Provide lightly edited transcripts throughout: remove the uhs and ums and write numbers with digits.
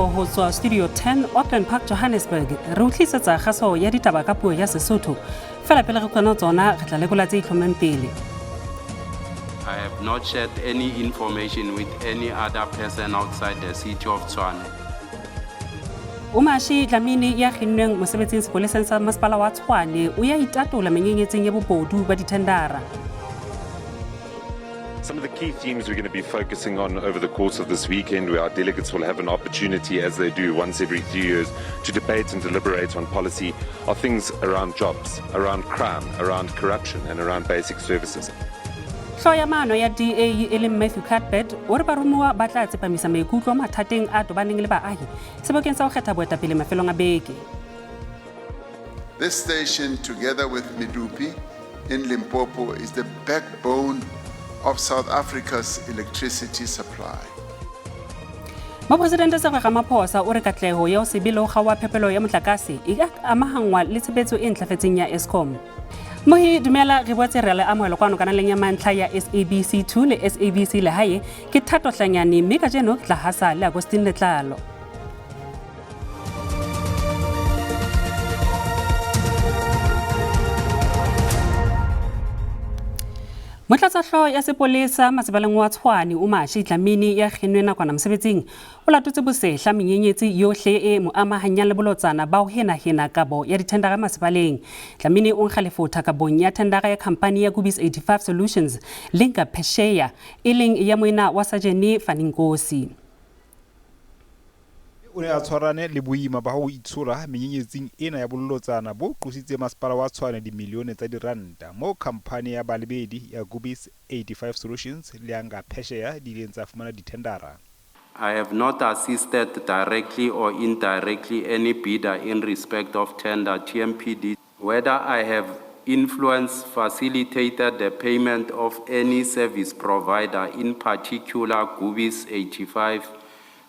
tokoloho ho tswa Studio 10 Auckland Park Johannesburg re o tlisetsa kgaso ya ditaba ka puo ya Sesotho. Fela pele re kgona tsona re tla lekola tse itlhommeng pele. I have not shared any information with any other person outside the city of Tshwane. Umashi Dlamini ya kginnweng mosebetsing sepoleseng sa masepala wa Tshwane o ya itatola menyenyetseng ya bobodu ba dithendara. Some of the key themes we're going to be focusing on over the course of this weekend, where our delegates will have an opportunity, as they do once every 3 years, to debate and deliberate on policy, are things around jobs, around crime, around corruption, and around basic services. Hlooho ya maano ya DA e leng Matthew Cuthbert o re baromuwa ba tla tsepamisa maikutlo mathateng a tobaneng le baahi sebokeng sa ho kgetha boetapele mafelong a beke. This station, together with Medupi in Limpopo, is the backbone of South Africa's electricity supply. Mopresidente Cyril Ramaphosa o re katleho ya ho se be le ho kgaoha phepelo ya motlakase e ka amahanngwa le tshebetso e ntlafetseng ya Eskom. Mohi dumela re boetse re le amohelo kwano kanaleng ya mantlha ya SABC 2 le SABC Lehae ke Thato Hlanyane mme kajeno ke tla hasa le Agustin Letlalo. Motlatsahlooho ya sepolesa masepaleng wa Tshwane Umashi Dlamini ya kginnwe nakwana mosebetsing o latotse bosehla menyenyetsi yohle e mo amahanyang le bolotsana ba ho henahena kabo ya dithendara masepaleng. Dlamini o nkga lefotha kabong ya thendara ya khampani ya Gubis 85 Solutions Linka Phesheya e leng ya moena wa Sajene Fani Nkosi. O ne a tshwarane le boima ba ho itshola menyenyetsing ena ya bolotsana bo qositseng masepala wa Tshwane dimilione tsa diranta moo khamphane ya balebedi ya Gubis 85 Solutions le ya Ngaphesheya di ileng tsa fumana dithendara. I have not assisted directly or indirectly any bidder in respect of tender TMPD, whether I have influenced, facilitated the payment of any service provider, in particular Gubis 85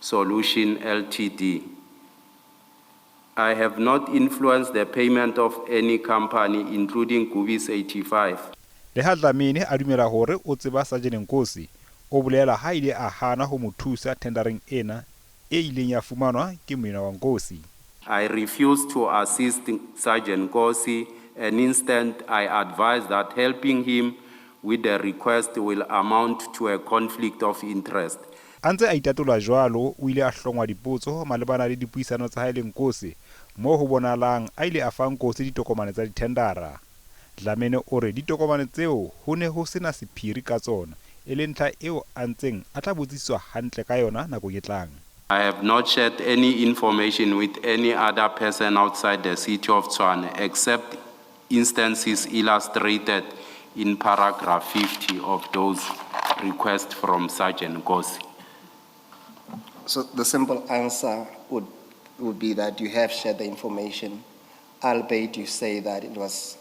Solution Ltd. I have not influenced the payment of any company, including Gubis 85. Le ha Dlamini a dumela hore o tseba Sajene Nkosi, o bolela ha ile a hana ho mo thusa thendareng ena e ileng ya fumanwa ke moena wa Nkosi. I refused to assist Sergeant Nkosi, and instead I advised that helping him with the request will amount to a conflict of interest. A ntse a itatola jwalo, o ile a hlongwa dipotso malebana le dipuisano tsa hae le Nkosi, moo ho bonahalang a ile a fa Nkosi ditokomane tsa dithendara. Dlamini o re ditokomane tseo ho ne ho sena sephiri ka tsona, e leng ntlha eo a ntseng a tla botsisiswa hantle ka yona nakong e tlang. I have not shared any information with any other person outside the city of Tshwane except instances illustrated in paragraph 50 of those requests from Sergeant Nkosi. So the simple answer would be that you have shared the information, albeit you say that it was,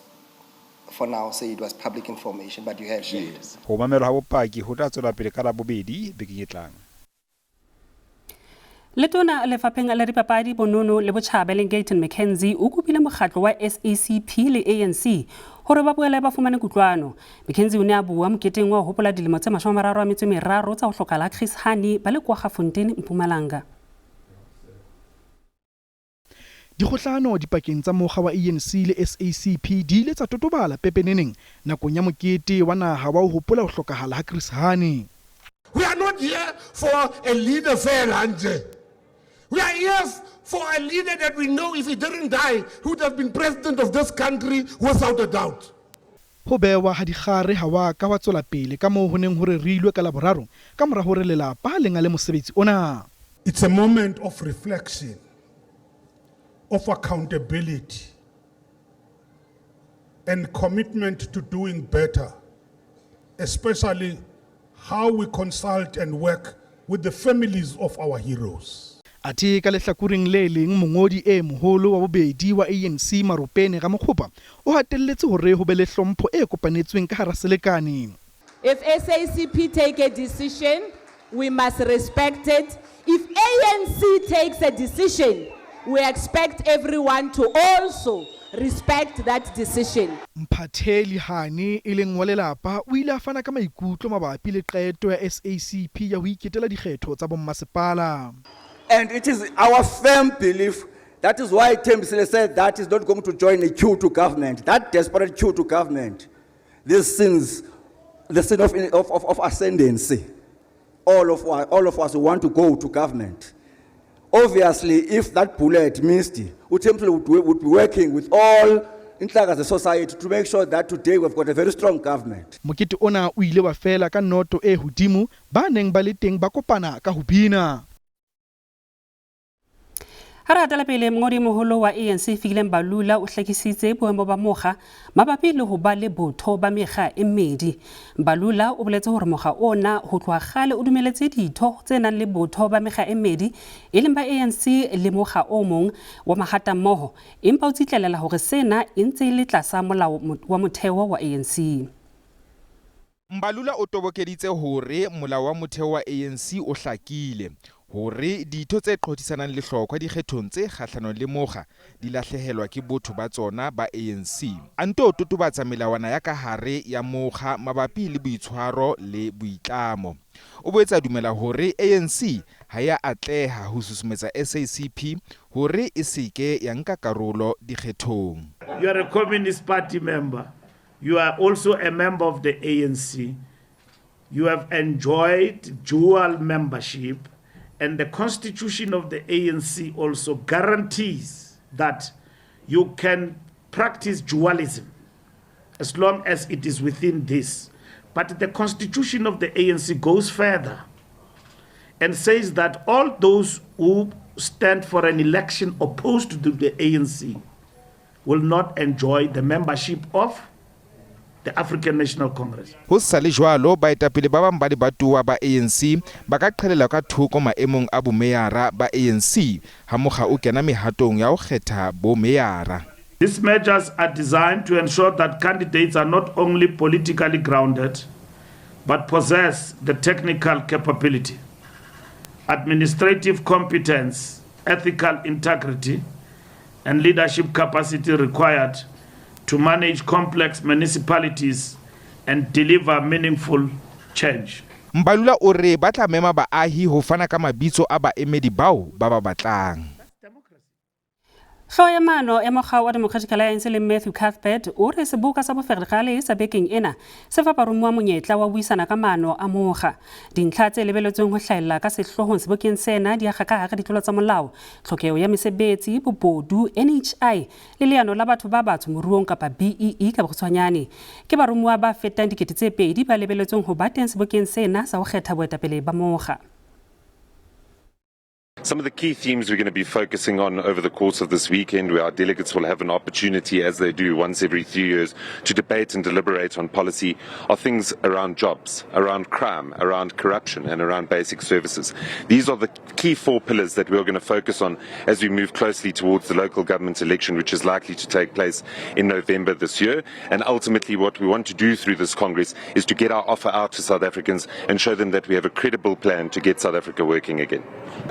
for now, say it was public information, but you have shared. Yes. Ho mamelwa ha bopaki ho tla tswela pele ka Labobedi bekeng e tlang. Letona lefapheng la dipapadi bonono le botjhaba leng Gayton McKenzie o kopile mokgatlo wa SACP le ANC hore ba boele ba fumane kutlwano. McKenzie o ne a bua moketeng wa ho hopola dilemo tse 33 tsa ho hlokahala ha Chris Hani ba le Kwaggafontein Mpumalanga. Dikgohlano dipakeng tsa mokga wa ANC le SACP di ile tsa totobala pepeneneng nakong ya mokete wa naha wa ho hopola ho hlokahala ha Chris Hani. We are not here for a leader fela nje. We are here for a leader that we know if he didn't die, he would have been president of this country without a doubt. Ho bewa ha dikgare ha wa ka wa tswela pele ka moo ho neng ho rerilwe ka Laboraro ka mora hore lelapa le ngale mosebetsi ona. It's a moment of reflection, of accountability, and commitment to doing better, especially how we consult and work with the families of our heroes. Athe ka lehlakoreng le leng mongodi e moholo wa bobedi wa ANC Maropene Ramokgopa o hatelletse hore ho be le hlompho e kopanetsweng ka hara selekane. If SACP take a decision, we must respect it. If ANC takes a decision, we expect everyone to also respect that decision. Mphatheli Hani e leng wa lelapa o ile a fana ka maikutlo mabapi le qeto ya SACP ya ho iketela dikgetho tsa bommasepala. And it is our firm belief, that is why Thembisile said that he's not going to join a queue to government, that desperate queue to government. These sins, the sin of ascendancy, all of us want to go to government. Obviously, if that bullet missed, uThembisile would be working with all inhlaka the society to make sure that today we've got a very strong government. Mokete ona o ile wa fela ka noto e hodimo, ba neng ba le teng ba kopana ka ho bina. Ha re hatela pele, mongodi moholo wa ANC Fikile Mbalula o hlakisitse boemo ba mokga mabapi le ho ba le botho ba mekga e mmedi. Mbalula o boletse hore mokga ona ho tloha kgale o dumeletse ditho tse nang le botho ba mekga e mmedi, e leng ba ANC le mokga o mong wa mahatammoho, empa o tsitlallela hore sena e ntse e le tlasa molao wa motheo wa ANC. Mbalula o tobokeditse hore molao wa motheo wa ANC o hlakile hore ditho tse qothisanang lehlokwa dikgethong tse kgahlanong le mokga di lahlehelwa ke botho ba tsona ba ANC. A nto totobatsa melawana ya ka hare ya mokga mabapi le boitshwaro le boitlamo. O boetse a dumela hore ANC ha ya atleha ho susumetsa SACP hore e seke ya nka karolo dikgethong. You are a Communist Party member. You are also a member of the ANC. You have enjoyed dual membership, and the constitution of the ANC also guarantees that you can practice dualism as long as it is within this. But the constitution of the ANC goes further and says that all those who stand for an election opposed to the ANC will not enjoy the membership of the African National Congress. Ho sa le jwalo, baetapele ba bang ba lebatowa ba ANC ba ka qhelelwa ka thoko maemong a bomeyara ba ANC ha mokga o kena mehatong ya ho kgetha bomeyara. These measures are designed to ensure that candidates are not only politically grounded, but possess the technical capability, administrative competence, ethical integrity, and leadership capacity required to manage complex municipalities and deliver meaningful change. Mbalula o re ba tla mema baahi ho fana ka mabitso a baemedi bao ba ba batlang. Hlooho ya maano ya mokga wa Democratic Alliance le Matthew Cuthbert o re seboka sa boferekgale sa bekeng ena se fa baromuwa monyetla wa buisana ka maano a mokga. Dintlha tse lebeletsweng ho hlahella ka sehloohong sebokeng sena di akga ka hara ditlolo tsa molao, tlhokeho ya mesebetsi, bobodu, NHI le leano la batho ba batsho moruong kapa BEE ka bokgutshwanyane. Ke baromuwa ba fetang 2000 ba lebeletsweng ho ba teng sebokeng sena sa ho kgetha boetapele ba mokga. Some of the key themes we're going to be focusing on over the course of this weekend, where our delegates will have an opportunity, as they do once every 3 years, to debate and deliberate on policy, are things around jobs, around crime, around corruption, and around basic services. These are the key four pillars that we're going to focus on as we move closely towards the local government election, which is likely to take place in November this year. And ultimately, what we want to do through this Congress is to get our offer out to South Africans and show them that we have a credible plan to get South Africa working again.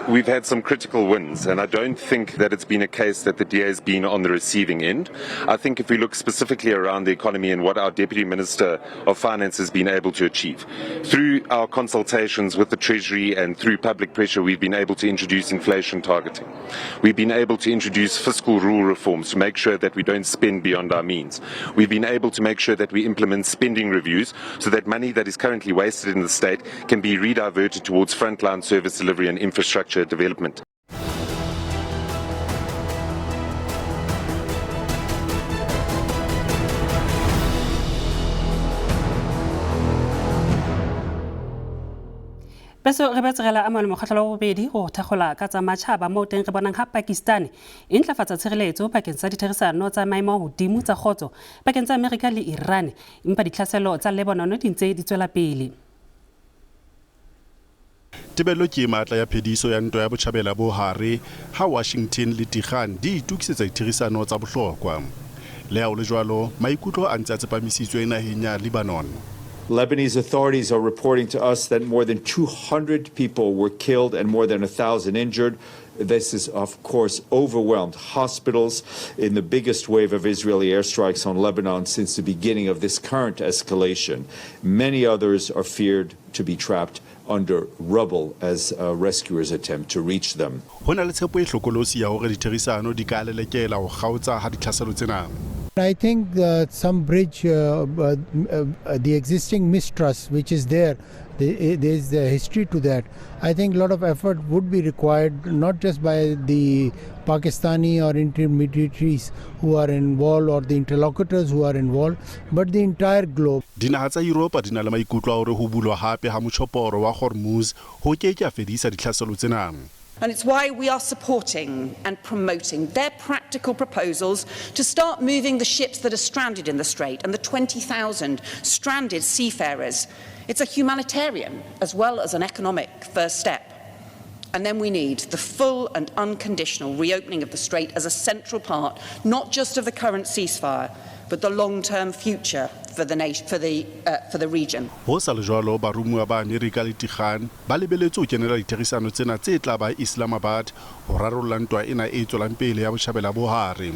We've had some critical wins, and I don't think that it's been a case that the DA has been on the receiving end. I think if we look specifically around the economy and what our Deputy Minister of Finance has been able to achieve, through our consultations with the Treasury and through public pressure, we've been able to introduce inflation targeting. We've been able to introduce fiscal rule reforms to make sure that we don't spend beyond our means. We've been able to make sure that we implement spending reviews so that money that is currently wasted in the state can be rediverted towards frontline service delivery and infrastructure development. Beso re betsegela a mokgatlho wa bobedi go thakgola ka tsa matjhaba mo teng re bonang ha Pakistan e ntlafatsa tshireletso pakeng tsa ditherisano tsa maemo a hodimo tsa kgotso pakeng tsa Amerika le Iran, empa ditlhaselo tsa Lebanon di ntse di tswela pele. Tebello ke matla ya phediso ya ntwa ya botjhabela bo hare ha Washington le Tehran di itokisetsa ditherisano tsa bohlokwa. Le ha ho le jwalo, maikutlo a ntse a tsepamisitswe naheng ya Lebanon. Lebanese authorities are reporting to us that more than 200 people were killed and more than 1,000 injured. This has, of course, overwhelmed hospitals in the biggest wave of Israeli airstrikes on Lebanon since the beginning of this current escalation. Many others are feared to be trapped under rubble as rescuers attempt to reach them. Ho na le tshepo e hlokolosi ya hore ditherisano di ka lelekela ho kgaotsa ha ditlhaselo tsena. I think some bridge, the existing mistrust which is there, there is a history to that. I think a lot of effort would be required, not just by the Pakistani or intermediaries who are involved or the interlocutors who are involved, but the entire globe. Dinaha tsa Yuropa di na le maikutlo a hore ho bulwa hape ha motjhoporo wa Hormuz ho ke ke ha fedisa ditlhaselo tsena. And it's why we are supporting and promoting their practical proposals to start moving the ships that are stranded in the Strait and the 20,000 stranded seafarers. It's a humanitarian as well as an economic first step. And then we need the full and unconditional reopening of the Strait as a central part, not just of the current ceasefire, but the long-term future for the nation, for the region. Ho sa le jwalo, baromuwa ba Amerika le Tehran ba lebeletse ho kenela ditherisano tsena tse tla ba Islamabad ho rarolla ntwa ena e tswelang pele ya Botjhabela bo Hare.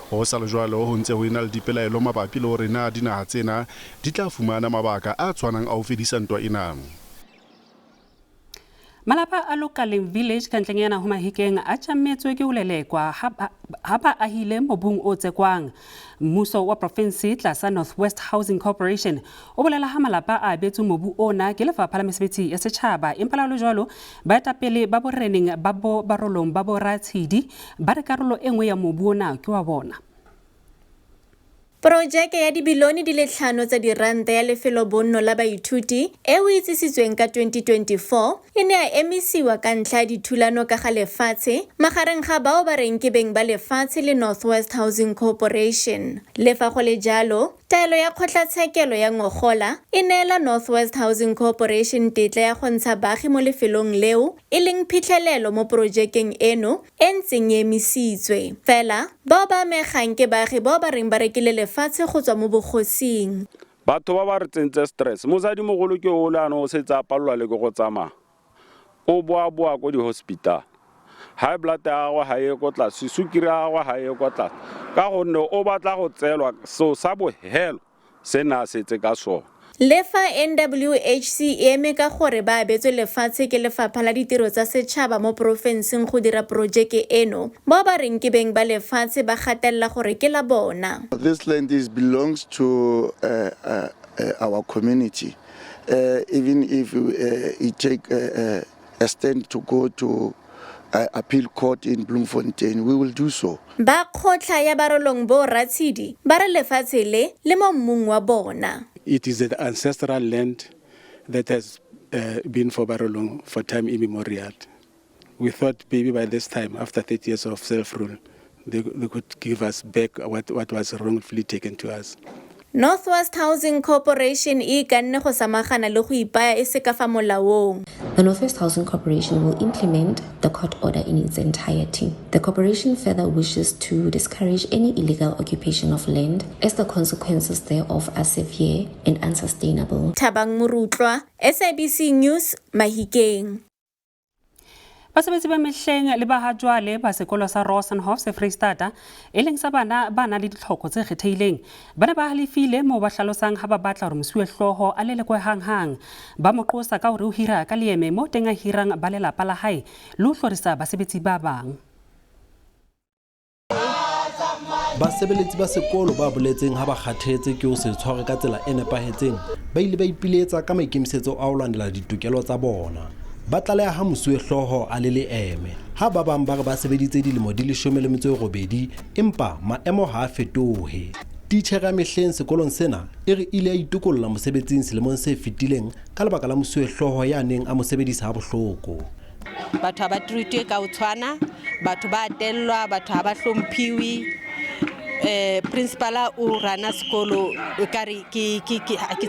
Ho sa le jwalo, ho ntse ho ena le dipelaelo mabapi le hore na dinaha tsena di tla fumana mabaka a tshwanang a ho fedisa ntwa ena. Malapa a Lokaleng Village ka ntleng yana ho Mahikeng a tjametswe ke ho lelekwa ha ba ahile mobung o tsekwang. Mmuso wa province tlasa North West Housing Corporation o bolela ha malapa a abetswe mobu ona ke lefapha la mesebetsi ya setjhaba, empa le jwalo baetapele ba boreneng ba bo Barolong ba bo Ratshidi ba re karolo e nngwe ya mobu ona ke wa bona. Projeke ya dibilione di le 5 tsa diranta ya lefelo bonno la baithuti e o itsisitsweng ka 2024 e ne ya emisiwa ka ntlha ya dithulano ka ga lefatshe magareng ga bao ba reng ke beng ba lefatshe le North West Housing Corporation. Le fa go le jalo, taelo ya kgotlatshekelo ya ngogola e neela North West Housing Corporation tetla ya go ntsha baagi mo lefelong leo e leng phitlhelelo mo projekeng eno e ntseng e emisitswe. Fela bao ba amegang ke baagi bao ba reng ba rekile lefatshe go tswa mo bogosing. Batho ba ba re tsentse stress. Mosadimogolo ke o le ano o setse a palelwa le ke go tsamaya. O boa-boa ko di-hospital. High blood ya gagwe ha e ko tlase, sukiri ya gagwe ha e ko tlase. Ka gonne o batla go tseelwa seo sa bohelo se ne a setse ka sona. Le fa NWHC e eme ka gore ba abetswe lefatshe ke lefapha la ditiro tsa setšhaba mo porofenseng go dira projeke eno, bao ba reng ke beng ba lefatshe ba gatelela gore ke la bona. This land is belongs to our community. Even if it take a stand to go to appeal court in Bloemfontein, we will do so. Ba kgotla ya Barolong bo Ratshidi ba re lefatshe le le mo mmung wa bona. It is the ancestral land that has been for Barolong for time immemorial. We thought maybe by this time, after 30 years of self-rule, they could give us back what was wrongfully taken to us. North West Housing Corporation e ikanne go samagana le go ipaya e se ka fa molaong. The North West Housing Corporation will implement the court order in its entirety. The corporation further wishes to discourage any illegal occupation of land, as the consequences thereof are severe and unsustainable. Thabang Morutlwa, SABC News, Mahikeng. Basebetsi ba mehleng le ba ha jwale ba sekolo sa Rosenhof se Freistata e leng sa bana ba nang le ditlhoko tse kgethehileng ba ne ba halefile moo ba hlalosang ha ba batla hore mosuwehlooho a lelekwe hanghang. Ba mo qosa ka hore o hira ka leeme mo teng a hirang ba lelapa la hae le ho hlorisa basebetsi ba bang. Basebeletsi ba sekolo ba boletseng ha ba kgathetse ke ho se tshware ka tsela e nepahetseng ba ile ba ipiletsa ka maikemisetso a ho lwanela ditokelo tsa bona. Ba tlaleha ha mosuwehlooho a le leeme, ha ba bang ba re ba sebeditse dilemo di 18 empa maemo ha a fetohe. Titjhere ya mehleng sekolong sena e re ile ya itokolla mosebetsing selemong se fetileng ka lebaka la mosuwehlooho ya neng a mo sebedisa ha bohloko. Batho ha ba treatwe ka ho tshwana, batho ba tellwa, batho ha ba hlomphiwe. Principal o rana sekolo ekare ke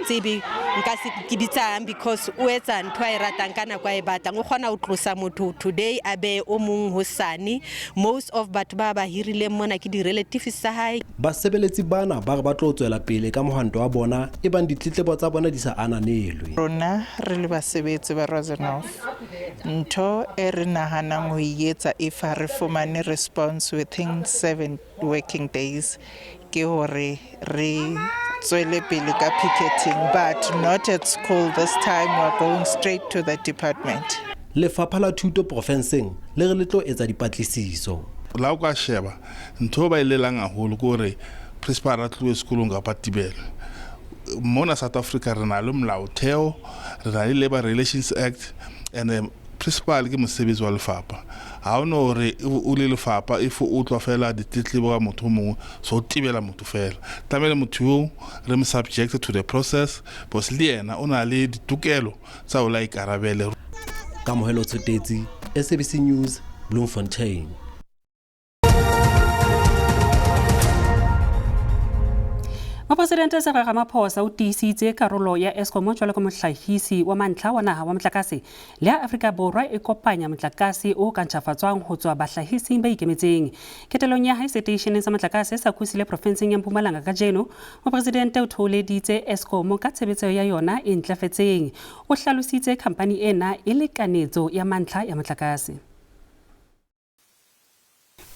tsebe nka se ke bitsang because o etsa ntho a e ratang ka nako a e batlang. O kgona ho tlosa motho today a be o mong hosane. Most of batho ba ba hirileng mona ke di-relatives tsa hae. Basebeletsi bana ba re ba tlo tswela pele ka mohwanto wa bona e bang ditletlebo tsa bona di sa ananelwe. Rona re le basebetsi ba Rosenhof, ntho e re nahanang ho e etsa if ha re fumane response within 7 working days ke hore re tswele pele ka picketing, but not at school this time. We're going straight to the department. Lefapha la Thuto porofenseng le re le tlo etsa dipatlisiso. La o ka sheba ntho ba e lelang haholo ke hore principal a tlohe sekolong kapa tibelo. Mona South Africa re na le molaotheo, re na le Labour Relations Act, and principal ke mosebetsi wa lefapha. Ha o no re o le lefapha if o utlwa fela ditletlebo ka motho o mongwe, so o tibela motho fela. Tlamehile motho yo re mo subject to the process, because le yena o na le ditokelo tsa ho la ikarabele. Kamohelo Tshotetsi, SABC News, Bloemfontein. Mopresidente Cyril Ramaphosa o tiisitse karolo ya Eskom jwalo ka mohlahisi wa mantlha wa naha wa motlakase le ya Afrika Borwa e kopanya motlakase o ka ntjhafatswang ho tswa bahlahising ba ikemetseng. Ketelong ya hae seteisheneng sa motlakase sa Kusile profenseng ya Mpumalanga kajeno, mopresidente o thoholeditse Eskom ka tshebetso ya yona e ntlafetseng. O hlalositse khampani ena e le kanetso ya mantlha ya motlakase.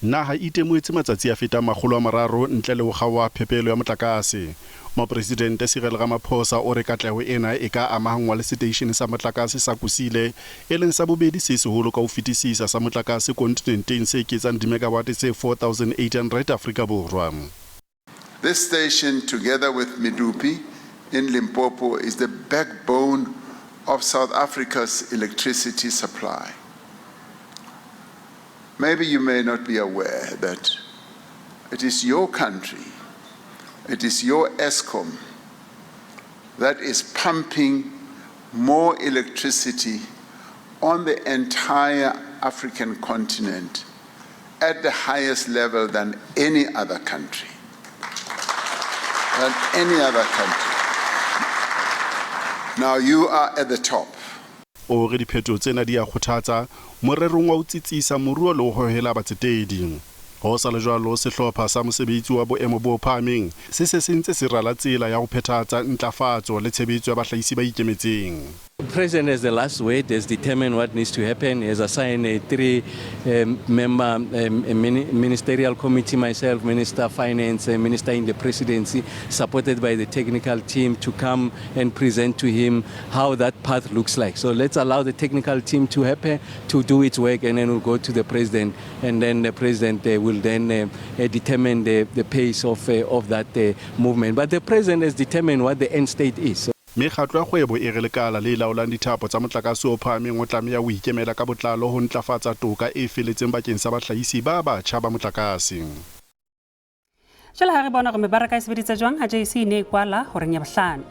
Naha e itemohetse matsatsi a fetang 300 ntle le ho kgaoha phepelo ya motlakase. Mopresidente Cyril Ramaphosa o re katleho ena e ka amahanngwa le seteishene sa motlakase sa Kusile, e leng sa bobedi se seholo ka ho fetisisa sa motlakase kontinenteng se eketsang dimegawate tse 4800 Afrika Borwa. This station, together with Medupi in Limpopo, is the backbone of South Africa's electricity supply. Maybe you may not be aware that it is your country, it is your Eskom that is pumping more electricity on the entire African continent at the highest level than any other country. Than any other country. Now you are at the top. O re diphetho tsena di a kgothatsa morerong wa ho tsitsisa moruo le ho hohela batsetedi. Ho sa le jwalo, sehlopha sa mosebetsi wa boemo bo phahameng se se se ntse se rala tsela ya ho phethahatsa ntlafatso le tshebetso ya bahlahisi ba ikemetseng. The president has the last word, has determined what needs to happen, has assigned a three-member ministerial committee, myself, Minister of Finance, Minister in the Presidency, supported by the technical team to come and present to him how that path looks like. So let's allow the technical team to happen, to do its work, and then we'll go to the president, and then the president will then determine the pace of that movement. But the president has determined what the end state is. Mekgatlo ya kgwebo e re lekala le laolang dithapo tsa motlakase o phahameng o tlameha ho ikemela ka botlalo ho ntlafatsa toka e feletseng bakeng sa bahlahisi ba batjha ba motlakase. Jwale ha re bona hore mebaraka e sebeditse jwang ha JSE e ne e kwala horeng ya bohlano.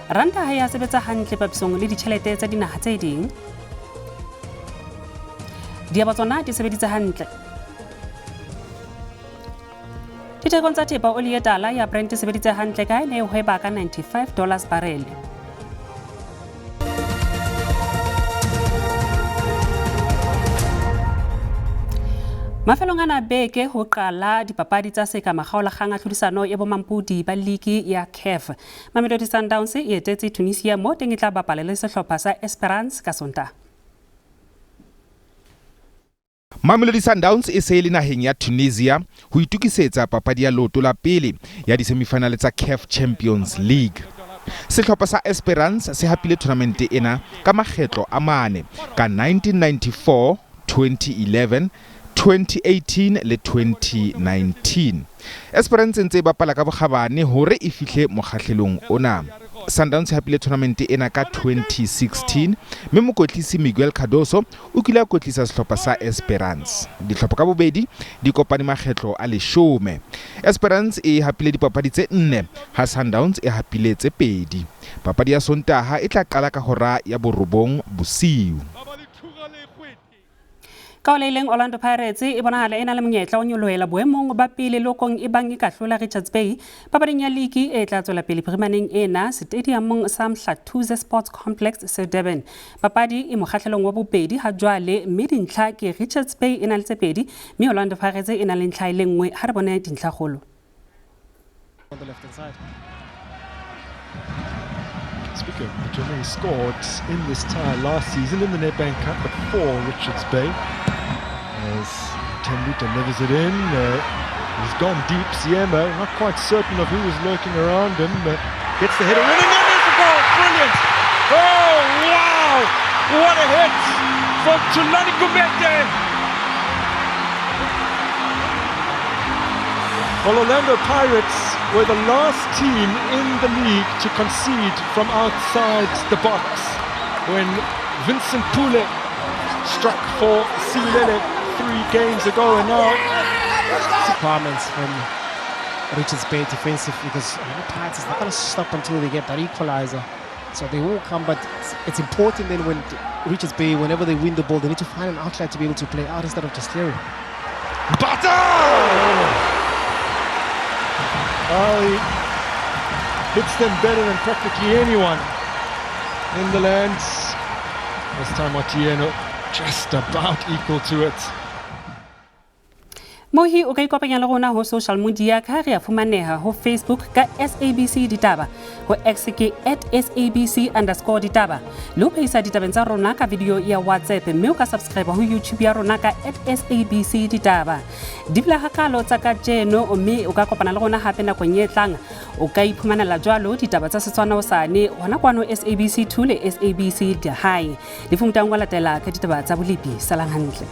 Ranta ha ya sebetsa hantle papisong le ditjhelete tsa dinaha tse ding. Diabo tsona di sebeditse hantle. Dithekong tsa thepa oli e tala ya Brent e sebeditse hantle ka e ne e hweba ka $95 barele. Mafelong ana beke ho qala dipapadi tsa seka makgaolakgang a tlhodisano ya bomampodi ba ligi ya CAF. Mamelodi Sundowns e etetse Tunisia mo teng e tla bapala le sehlopha sa Esperance ka Sontaha. Mamelodi Sundowns e se e le naheng ya Tunisia ho itokisetsa papadi ya leoto la pele ya disemifinale tsa CAF Champions League. Sehlopha sa Esperance se hapile tournament ena ka makgetlo a mane ka 1994, 2011, 2018 le 2019. Esperance ntse e bapala ka bokgabane hore e fihle mokgahlelong ona. Sundowns hapile tournament ena ka 2016 mme mokwetlisi Miguel Cardoso o kile a kwetlisa sehlopha sa Esperance. Dihlopha ka bobedi di kopane makgetlo a 10. Esperance e hapile dipapadi tse 4 ha Sundowns e hapile tse 2. Papadi ya Sontaha e tla qala ka hora ya 9 bosiu. Ka ho le leng, Orlando Pirates e bonahala e na le monyetla o nyolohela boemong ba pele lokong e bang e ka hlola Richards Bay papading ya ligi e tla tswela pele phirimaneng ena stadiumong sa Mhlathuze Sports Complex se Durban. Papadi e mokgahlelong wa bobedi ha jwale mme dintlha ke Richards Bay e na le tse 2 mme Orlando Pirates e na le ntlha e le nngwe. Ha re bone dintlha kgolo. On the left hand side. Speaking of Jimmy, scored in this tie last season in the Nedbank Cup, but for Richards Bay. As Thembu delivers it in, He's gone deep. Siema, not quite certain of who was lurking around him, but gets the header in, and then there's the goal. Brilliant! Oh, wow! What a hit from Thulani Gumede! Well, Orlando Pirates were the last team in the league to concede from outside the box when Vincent Pule struck for Siwelele 3 games ago, and now requirements from Richards Bay defensive, because Orlando Pirates is not going to stop until they get that equalizer. So they will come, but it's important then when Richards Bay, whenever they win the ball, they need to find an outlet to be able to play out instead of just clearing. Butter! Oh, he hits them better than practically anyone in the land. This time Otieno just about equal to it. Mohi o ka ikopanya le rona ho social media ka re a fumaneha ho Facebook ka SABC Ditaba, ho X ke @SABC_ditaba. Le ho phehisa ditabeng tsa rona ka video ya WhatsApp, mme o ka subscribe ho YouTube ya rona ka @SABC Ditaba. Di bila hakalo tsa kajeno, mme o ka kopana le rona hape nakong e tlang. O ka iphumanela jwalo ditaba tsa Setswana hosane hona kwano SABC 2 le SABC Dihae. Le fumutang wa latela ka ditaba tsa bolepi. Salang hantle.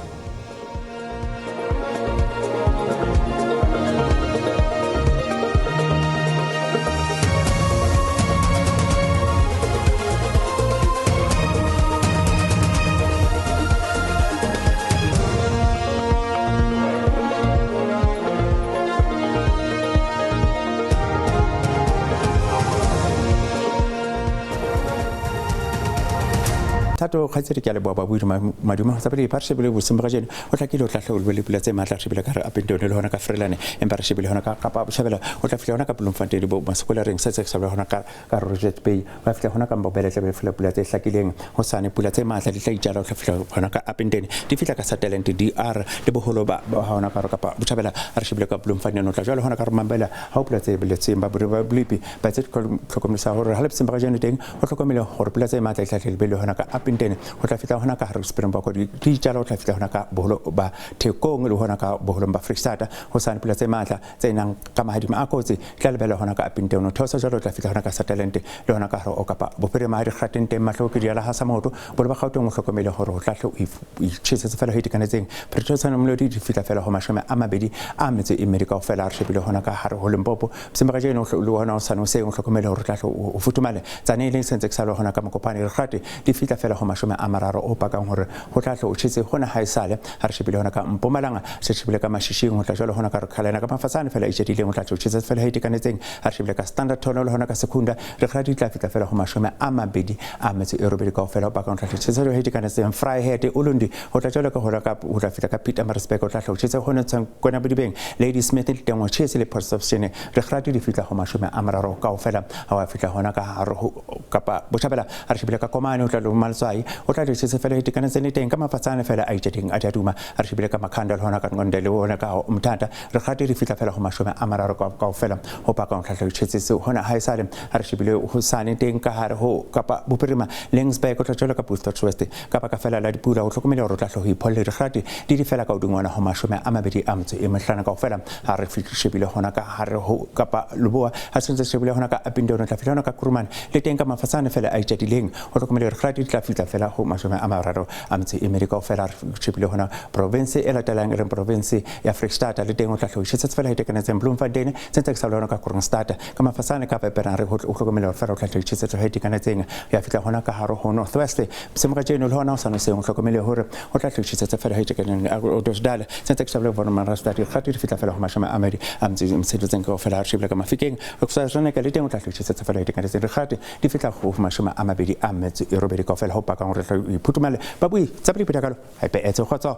Thato kgaitsedi ke a leboha babuedi madume tsa pele ba re shebile boseng ba kajeno o hlakile o tla hle o le pula tse matla re shebile ka re Upington le hona ka Frelane empa re shebile hona ka Kapa Botjhabela o tla fihla hona ka Bloemfontein bo Masekolareng se se sa hona ka Richards Bay ba fihla hona ka Mbobele tla be fela pula tse hlakileng hosane pula tse matla di tla itjala o tla fihla hona ka Upington di fihla ka Sutherland DR le boholo ba hona ka Kapa Botjhabela re shebile ka Bloemfontein o tla jwale hona ka Mambela ha o pula tse beletseng ba bolepi ba tse tlhokomedisa hore ha le boseng ba kajeno teng o hlokomele hore pula tse matla di tla tle le hona ka Upington ho tla fihla hona ka hare Springbok di itjala o tla fihla hona ka boholo ba Thekong le hona ka boholong ba Freistata hosane pula tse matla tse nang ka mahadima a kotsi tla lebela hona ka Upington o theosa jwalo o tla fihla hona ka Sutherland le hona ka hare o Kapa Bophirima ha dikgateng teng mahlo ke diala ha sa maoto bolo ba Gauteng o hlokomele hore o tla hle o itjhesetse fela ho itekanetseng Pretoria Molodi di fihla fela ho 24 kaofela re shebile hona ka hare ho Limpopo boseng ba kajeno le hona hosane hoseng o hlokomele hore o tla hle o futhumale tsane e leng sentse ke sa le hona ka Mokopane dikgate di fihla fela ho 30 o pakang hore ho tla hle o tjhese hona ha esale ha re shebile hona ka Mpumalanga se shebile ka Mashishing ho tla jwalo hona ka Rokhalena ka Mafatsane fela e tjedileng ho tla hle o tjhese fela ha itekanetseng ha re shebile ka Standard Tunnel hona ka Secunda re kgala di tla fihla fela ho 28 kaofela o pakang ho tla hle o tjhese ha itekanetseng Vryheid Ulundi ho tla jwalo ka hona ka ho tla fihla ka Pietermaritzburg ho tla hle o tjhese hona Kona Bodibeng Ladysmith le teng o tjhese le Port Shepstone re kgala di fihla ho 30 kaofela ha wa fihla hona ka hare Kapa Botjhabela ha re shebile ka Komane ho tla le Maltswai o tla tjhese fela itekanetseng le teng ka Mafatsane fela a itjeding a diaduma ha re shebile ka Makhanda le hona ka Nqonde le hona ka Umtata re kgate di fihla fela ho 30 kaofela ho pakang ho tla hle o tjhese hona ha esale ha re shebile hosane teng ka hare ho Kapa Bophirima Lensburg o tla jwalo ka Boothstock West kapa ka fela la dipula o hlokomele hore o tla hle ho ipholle dikgate di fela ka hodingwana ho 25 kaofela ha re shebile hona ka hare ho Kapa Leboa ha sentse shebile hona ka Upington o tla fihla hona ka Kuruman le teng ka Mafatsane fela a itjedileng ho hlokomele hore dikgate di tla fihla fela ho 32 kaofela re shebile hona province e latelang e leng province ya Freistata le teng o tla hle o tjhese fela ha itekanetseng Bloemfontein sentse ke sa le hona ka Kroonstad ka Mafatsane ka Peperang re ho hlokomele hore fela o tla hle o tjhese ha itekanetseng ya fihla hona ka hare ho North West boseng ba kajeno le hona o sa noseng o hlokomele hore o tla hle o tjhese fela ha itekanetseng Ottosdal sentse ke sa le bona Marastad dikgate di fihla fela ho 26 kaofela re shebile ka Mafikeng ho sa tshwane ka le teng o tla hle o tjhese fela ha itekanetseng dikgate di fihla ho 28 kaofela ho pakang hore tla iphuthumale babui tsa pele pele kalo hape etse kgotso.